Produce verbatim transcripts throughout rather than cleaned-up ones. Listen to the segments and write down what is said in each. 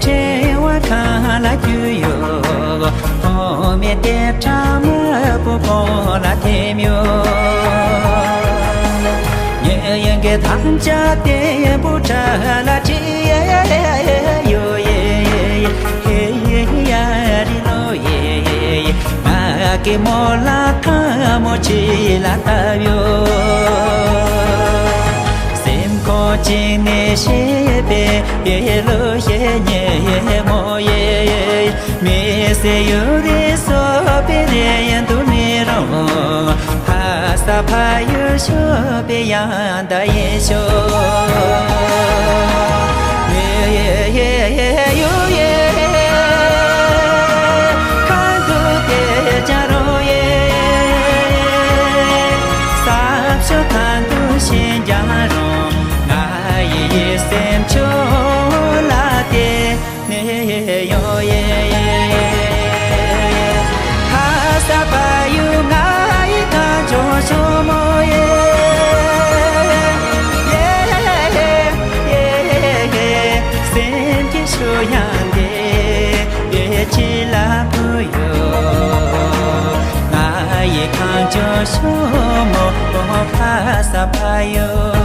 ཕྲེང་བ་གང་ལ་རྒྱུ་ཡོད། འོ་མའི་གཏེར་ཕྲ་མ་བུ་སྤུན་ལ་ཐིམ་ཡོད། ཉེ་ཡང་གི་ཐམས་ཅད་བརྟན་པོ་བྲག་ལ་བྲིས་ཡོད། ཧེ་ཡ་རི་ལོ་ཡེ། ང་གི་མོ་ལ་ཐ་མོ་ཆེ་ལ་བཏབ་ཡོད། སེམས་ཁོང་གཅིག་ནས་བཤད་པའི་ཡེ་ལོ་ཡེ་ཉེ་མོ་ཡེ། མི་ཟེར་ཡུ་རེ་སོ་པེ་རེ་ཡན་དུ་མི་རུང་། ཕ་ས་ཕ་ཡུལ་ཤོ་པེ་ཡང་ད་ཡེ་ཤོ། ཡེ་ཡེ་ཡེ་ཡུ་ཡེ། ཁ་འདུག་དེ་ཅང་རུང་ཡེ། ས་ཕྱོགས་གང་དུ་ཕྱིན་ཀྱང་རུང་། ང་ཡི་སེམས་ཆོས་ལ་བརྟེན་ནས་ཡོད་ཡེ། ཕ་ས་ཕ་ཡུལ་ང་ཡི་གངས་ལྗོངས་ཤོ་མོ་ཡེ། ཡེ་ཡེ་ཡེ། སེམས་ཀྱི་ཤོ་ཡང་དེ་ཡེ་ཆི་ལ་བུ་ཡོད། ང་ཡི་གངས་ལྗོངས་ཤོ་མོ་ཕ་ས་ཕ་ཡུལ།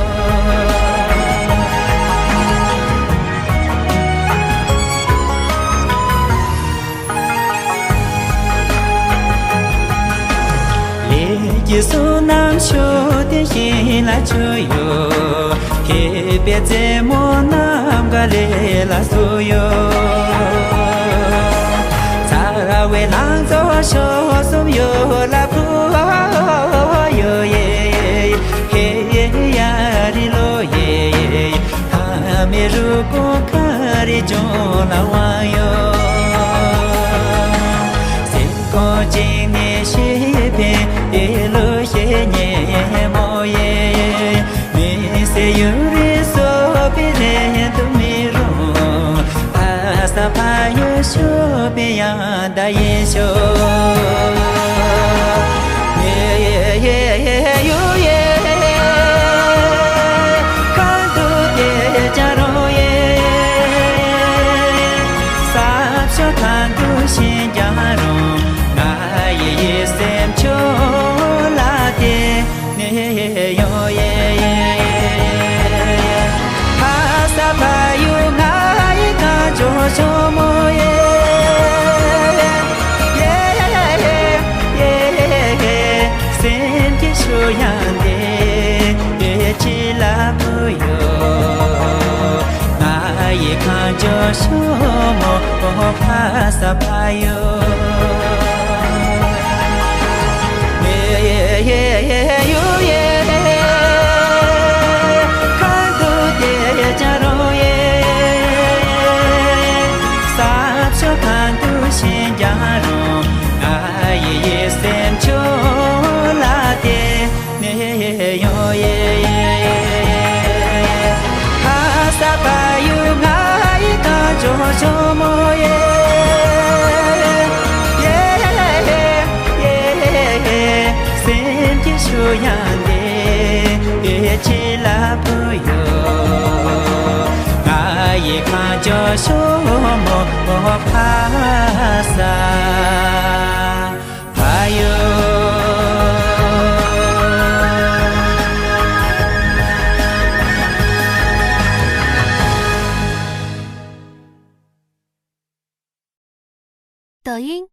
ལས་ཀྱི་བསོད་ནམས་ཤོ་དེ་ཤིང་ལ་ཆུ་ཡོད། མཁས་པའི་རྩེད་མོ་རྣམ་དཀར་ལས་ལ་སུ་ཡོད། ཚ་བའི་ལང་ཚོ་ཤོ་གསུམ་ཡོད་ལ་བུ་ཡོད་ཡེ། ཧེ་ཡ་རི་ལོ་ཡེ། ཨ་མེ་རུ་ཀོ་ཁ་རི་ལྗོངས་ལ་དབང་ཡོད། སེམས་ཁོང་གཅིག་ནས་བཤད་པའི་ཡེ་ལོ་ཡེ་ཉེ་མོ་ཡེ། མི་ཟེར་ཡུ་རེ་སོ་པེ་རེ་དུ་མི་རུང་། ཕ་ས་ཕ་ཡུལ་ཤོ་པེ་ཡང་ད་ཡེ་ཤོ། ཡེ་ཡེ་ཡེ་ཡུ་ཡེ། གང་དུ་བལྟས་ཀྱང་རུང་ཡེ། ས་ཕྱོགས་གང་དུ་ཕྱིན་ཀྱང་རུང་། ང་ཡི་སེམས་ཆོས་ལ་བརྟེན་ནས་ཡོད་ཡེ། ཕ་ས་ཕ་ཡུལ་ང་ཡི་གངས་ལྗོངས་ཤོ་མོ་ཡེ། ཡེ་ཡེ་ཡེ། སེམས་ཀྱི་ཤོ་ཡང་དེ་ཡེ་ཆི་ལ་བུ་ཡོད། ང་ཡི་གངས་ལྗོངས་ཤོ་མོ་ཕ་ས་ཕ་ཡུལ། ཡེ་ཡེ་ཡེ་ཡུ་ཡེ། གང་དུ་བལྟས་ཀྱང་རུང་ཡེ། ས་ཕྱོགས་གང་དུ་ཕྱིན་ཀྱང་རུང་། ང་ཡི་སེམས་ཆོས་ལ་བརྟེན་ནས་ཡོད་ཡེ། ཕ་ས་ཕ་ཡུལ་ང་ཡི་གངས་ལྗོངས་ཤོ་མོ་ཡེ། ཡེ་ཡེ་ཡེ། སེམས་ཀྱི་ཤོ་ཡང་དེ་ཡེ་ཆི་ལ་བུ་ཡོད། ང་ཡི་གངས་ལྗོངས་ཤོ་མོ་ཕ་ས་ཕ་ཡུལ།抖音